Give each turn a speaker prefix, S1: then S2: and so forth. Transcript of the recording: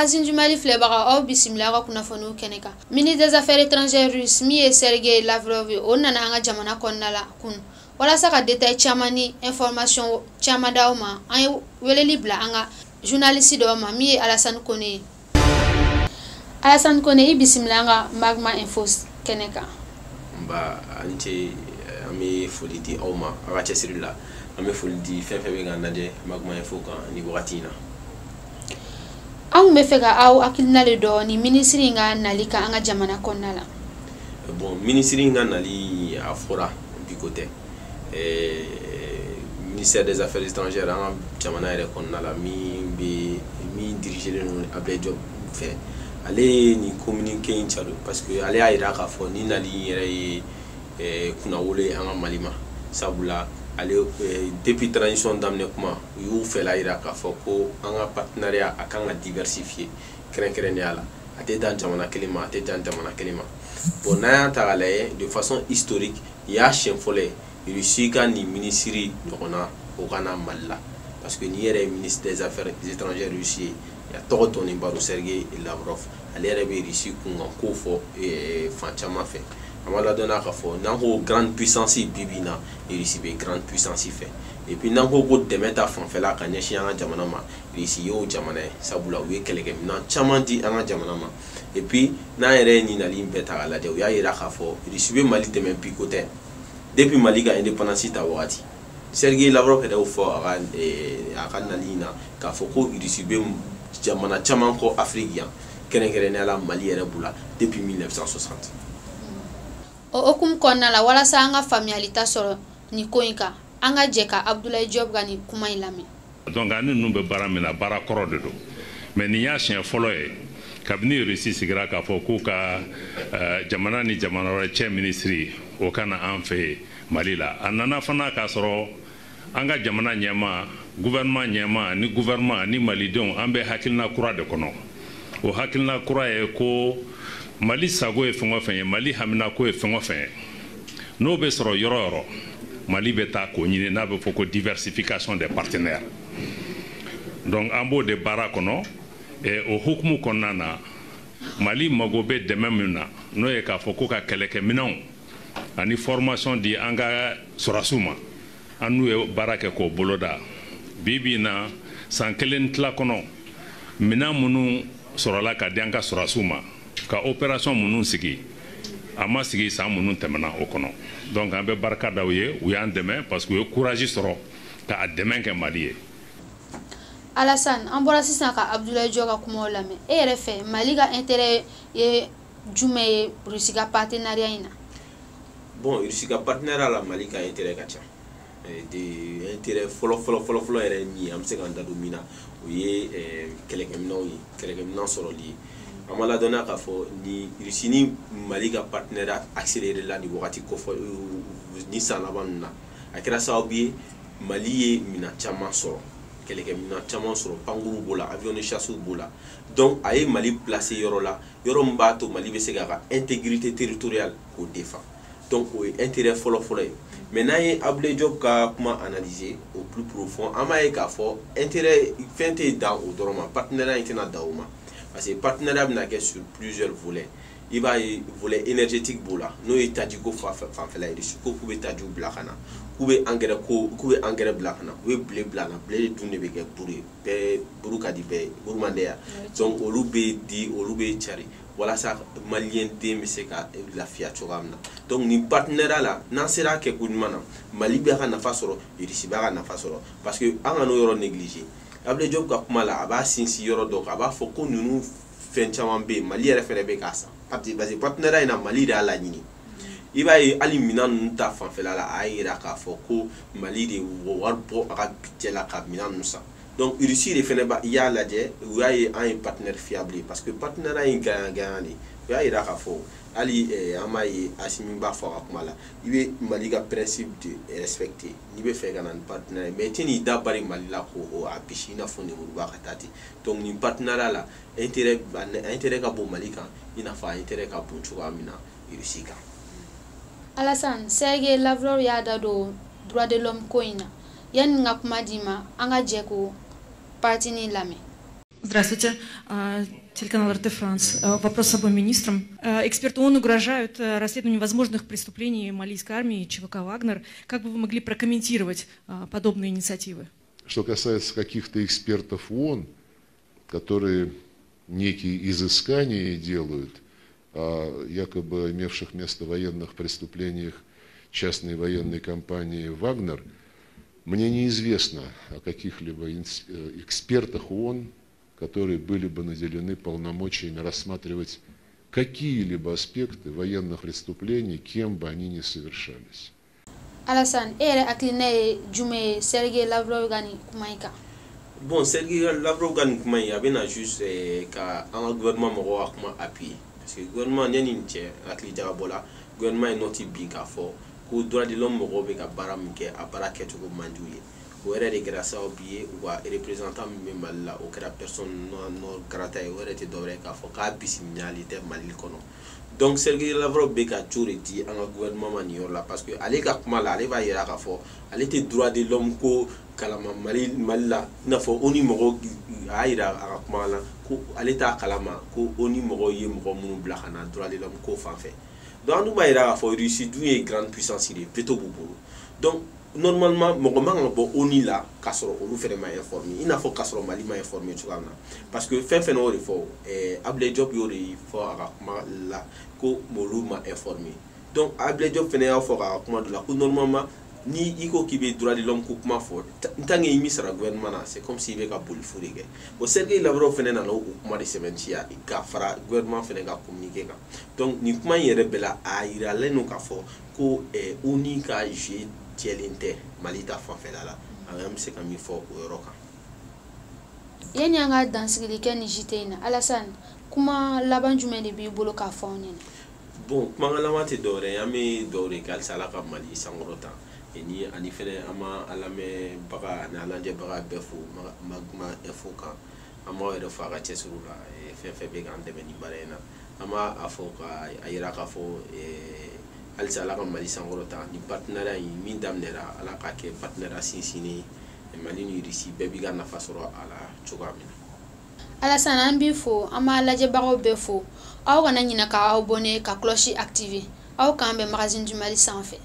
S1: Magazine du Mali filɛbaga, aw bisimila aw ka kunnafoniw kɛnɛ kan. Ministre des Affaires étrangères russe, min ye Sergei Lavrov ye, o nana an ka jamana kɔnɔna la kunun. Walasa ka détail caman ni information caman d'aw ma, an ye weleli bila an ka journaliste dɔw ma, min ye Alassane Kone ye. Alassane Kone, i bisimila an ka Magma Info kɛnɛ kan.
S2: Nba, an ce. An bɛ foli di aw ma aw ka cɛsiri la. An bɛ foli di fɛn fɛn bɛ k'an lajɛ Magma Info kan ni wagati in na.
S1: An tun bɛ fɛ ka aw hakilina de dɔn ni minisiri in ka nali kan an ka jamana kɔnɔna la.
S2: Bon, minisiri in ka nali, a fɔra bi ko tɛ. Ministère des Affaires étrangères an ka jamana yɛrɛ kɔnɔna la, min bɛ min dirigé don Abdoulaye Diop fɛ, ale ye nin communiqué in cari parce que ale y'a jira k'a fɔ ni nali in yɛrɛ ye kunnawolo ye an ka Mali ma. Sabula ale, depuis transition daminɛ kuma, u y'u fɛla jira k'a fɔ ko an ka partenariat a kan ka diversifier. Kɛrɛnkɛrɛnnenya la, a tɛ dan jamana kelen ma, a tɛ dan jamana kelen ma. Bon, n'an y'a ta k'a lajɛ de façon historique, nin y'a siɲɛ fɔlɔ ye Russie ka nin minisiri ɲɔgɔnna o ka na Mali la, parce que nin yɛrɛ ye ministre des Affaires étrangères russe ye, a tɔgɔ dɔnnenba don, Sergei Lavrov. Ale yɛrɛ bɛ Russie kunkan ko fɔ fan caman fɛ. An b'a ladɔnniya k'a fɔ n'an ko grande puissance, bi bi in na, Russie bɛ grande puissance fɛ. Et puis n'an ko ko dɛmɛ ta fanfɛla ka ɲɛsin an ka jamana ma, Russie y'o jamana ye, sabula u ye kɛlɛkɛminɛn caman di an ka jamana ma. Et puis n'an yɛrɛ ye nin nali in bɛɛ ta k'a lajɛ, u y'a jira k'a fɔ Russie bɛ Mali dɛmɛ bi ko tɛ, depuis Mali ka indépendance ta wagati. Sergei Lavrov yɛrɛ y'o fɔ a ka nali in na k'a fɔ ko Russie bɛ jamana caman kɔ Afrique yan, kɛrɛnkɛrɛnnenya la Mali yɛrɛ b'u la depuis 1960.
S1: O hokumu kɔnɔna la, walasa an ka faamuyali ta sɔrɔ nin ko in kan, an ka jɛ ka Abdoulaye Diop ka nin kuma in lamɛn.
S3: Donc ani ninnu bɛ baara min na, baara kɔrɔ de don, mais nin y'a siɲɛ fɔlɔ ye kabini Russie sigira k'a fɔ k'u ka jamana ni jamana wɛrɛ cɛ minisiri o ka na an fɛ yen Mali la. A nana fana k'a sɔrɔ an ka jamana ɲɛmaa, gouvernement ɲɛmaa ni gouvernement ni malidenw, an bɛ hakilina kura de kɔnɔ. O hakilina kura ye ko Mali sago ye fɛn o fɛn ye, Mali haminako ye fɛn o fɛn ye, n'o bɛ sɔrɔ yɔrɔ o yɔrɔ, Mali bɛ taa k'o ɲini, n'a bɛ fɔ ko diversification des partenaires. Donc an b'o de baara kɔnɔ. O hukumu kɔnɔna na, Mali mago bɛ dɛmɛ min na, n'o ye k'a fɔ ko ka kɛlɛkɛminɛnw ani formation di an ka sɔrɔdasiw ma, an n'u ye baara kɛ k'o boloda. Bi bi in na, san kelen tila kɔnɔ, minɛn minnu sɔrɔla ka di an ka sɔrɔdasiw ma ka opération minnu sigi, a ma sigi san minnu tɛmɛna o kɔnɔ. Donc an bɛ barika da u ye, u y'an dɛmɛ parce que u ye courage sɔrɔ k'a dɛmɛ kɛ Mali ye.
S1: Alassane, an bɔra sisan ka Abdoulaye Diop ka kumaw lamɛn. E yɛrɛ fɛ, Mali ka intérêt ye jumɛn ye Russie ka partenariat in na?
S2: Bon, Russie ka partenariat la, Mali ka intérêt ka ca. De intérêt fɔlɔ fɔlɔ fɔlɔ fɔlɔ yɛrɛ ye min ye, an bɛ se k'an da don min na, o ye kɛlɛkɛminɛnw ye, kɛlɛkɛminɛn sɔrɔli ye. An ma ladɔnniya k'a fɔ ni Russie ni Mali ka partenariat accéléré la nin wagati kɔfɛ, ni san laban ninnu na, a kɛra sababu ye Mali ye minɛn caman sɔrɔ, kɛlɛkɛminɛn caman sɔrɔ, pankuru b'o la, avion de chasse b'o la. Donc a ye Mali placer yɔrɔ la, yɔrɔ min b'a to Mali bɛ se k'a ka intégrité territoriale k'o défend. Donc o ye intérêt fɔlɔ fɔlɔ ye. Mais n'an ye Abdoulaye Diop ka kuma analyser au plus profond, an b'a ye k'a fɔ intérêt fɛn tɛ dan o dɔrɔn ma, partenariat in tɛna dan o ma, parce que partenariat bɛna kɛ sur plusieurs volets. I b'a ye, volet énergétique b'o la, n'o ye tajiko fanfɛla ye. Russie ko k'u bɛ tajiw bila ka na, k'u bɛ engrais ko, k'u bɛ engrais bila ka na, u bɛ blé bila ka na. Blé dun de bɛ kɛ buru ye, bɛɛ buru ka di bɛɛ ye, buru man di yan. Donc olu bɛ di, olu bɛ cari walasa malien den bɛ se ka lafiya cogoya min na. Donc nin partenariat la, n'an sera a kɛ ko ɲuman na, Mali b'a ka nafa sɔrɔ, Russie b'a ka nafa sɔrɔ, parce que an ka n'o yɔrɔ négliger. Abdoulaye Diop ka kuma la, a b'a sinsin yɔrɔ dɔ kan, a b'a fɔ ko ninnu fɛn caman bɛ yen, Mali yɛrɛ fɛnɛ bɛ k'a san, parce que partenariat in na, Mali de y'a laɲini. I b'a ye, hali minɛn ninnu ta fanfɛla la, a y'a yira k'a fɔ ko Mali de wari bɔ a ka budget la ka minɛn ninnu san. Donc Russie de fɛnɛ ba i y'a lajɛ, u y'a ye an ye partenaire fiable ye, parce que partenariat in gagnant gagnant de. U y'a yira k'a fɔ hali an b'a ye, Assimi b'a fɔ a ka kuma la, i bɛ Mali ka principe de respecter n'i bɛ fɛ ka na ni partenaire ye, mais i tɛ n'i da bari Mali la k'o a bisi i n'a fɔ lemuruba ka taa ten. Donc nin partenariat la, intérêt ka bon Mali kan i n'a fɔ a intérêt ka bon cogoya min na Russie kan.
S1: Alassane, Sergei Lavrov y'a da don droit de l'homme ko in na. Yanni n ka kuma d'i ma, an ka jɛ k'o partie nin lamɛn.
S4: Здравствуйте. Телеканал РТ Франс. Вопрос обоим министрам. Эксперты ООН угрожают расследованию возможных преступлений малийской армии ЧВК «Вагнер». Как бы вы могли прокомментировать подобные инициативы?
S5: Что касается каких-то экспертов ООН, которые некие изыскания делают о якобы имевших место военных преступлениях частной военной компании «Вагнер», мне неизвестно о каких-либо экспертах ООН, которые были бы наделены полномочиями рассматривать какие-либо аспекты военных преступлений, кем бы они ни совершались.
S1: Alassane, e yɛrɛ hakilina ye jumɛn ye Sergei Lavrov ka nin kuma in kan?
S2: Bon, Sergei Lavrov ka nin kuma in, a bɛna juste ka an ka gouvernement mɔgɔw ka kuma appuyer, parce que gouvernement, ne ni nin cɛ hakili jagabɔ la, gouvernement ye note bin k'a fɔ ko droit de l'homme mɔgɔw bɛ ka baara min kɛ, a baara kɛcogo man d'u ye. O yɛrɛ de kɛra sababu ye u ka représentant min bɛ Mali la, o kɛra personne non grata ye. O yɛrɛ tɛ dɔwɛrɛ ye k'a fɔ k'a bisimilali tɛ Mali kɔnɔ. Donc Sergei Lavrov bɛ ka jo de di an ka gouvernement ma nin yɔrɔ la, parce que ale ka kuma la, ale b'a yira k'a fɔ ale tɛ droit de l'homme ko kalama Mali la. I n'a fɔ ONU mɔgɔw, a y'a yira a ka kuma la ko ale t'a kalama ko ONU mɔgɔw ye mɔgɔ minnu bila ka na droit de l'homme ko fan fɛ. Donc an dun b'a yira k'a fɔ Russie dun ye grande puissance de ye, veto b'u bolo. Donc normalement, mɔgɔ man kan ka bɔ ONU la k'a sɔrɔ olu fɛnɛ ma informé, i n'a fɔ k'a sɔrɔ Mali ma informé cogoya min na, parce que fɛn fɛn y'o de fɔ, Abdoulaye Diop y'o de fɔ a ka kuma la ko olu ma informé. Donc Abdoulaye Diop fɛnɛ y'a fɔ k'a ka kuma dɔ la ko normalement, ni i ko k'i bɛ droit de l'homme ko kuma fɔ, tant que i m'i sara gouvernement na, c'est comme si i bɛ ka boli fu de kɛ. Bon, Sergei Lavrov fɛnɛ nana o kuma de sɛbɛntiya ka fara gouvernement fɛnɛ ka communiqué kan. Donc nin kuma in yɛrɛ bɛɛ la, a yiralen don k'a fɔ ko ONU ka jeu jɛlen tɛ Mali ta fanfɛla la. An bɛ se ka min fɔ o yɔrɔ kan.
S1: Yanni an ka dansigili kɛ nin JT in na, Alassane, kuma laban jumɛn de b'i bolo k'a fɔ anw ɲɛna?
S2: Bon, kumakan laban tɛ dɔwɛrɛ ye, an bɛ dugawu de kɛ halisa, Ala ka Mali sankɔrɔta. Ni ani fɛnɛ, an ma an lamɛnbaga ani an lajɛbaga bɛɛ fo Magma Info kan. An b'aw yɛrɛ fo a ka cɛsiriw la, fɛn fɛn bɛ k'an dɛmɛ nin baara in na. An b'a a fɔ ka a yira k'a fɔ halisa, Ala ka Mali sankɔrɔta. Nin partenariat in min daminɛra, Ala k'a kɛ partenariat sinsinnen ye, Mali ni Russie bɛɛ b'i ka nafa sɔrɔ a la cogoya min na.
S1: Alassane, an b'i fo, an b'a lajɛbagaw bɛɛ fo. Aw kana ɲinɛ k'aw abonné, ka cloche activer. Aw k'an bɛn Magazine du Mali sanfɛ.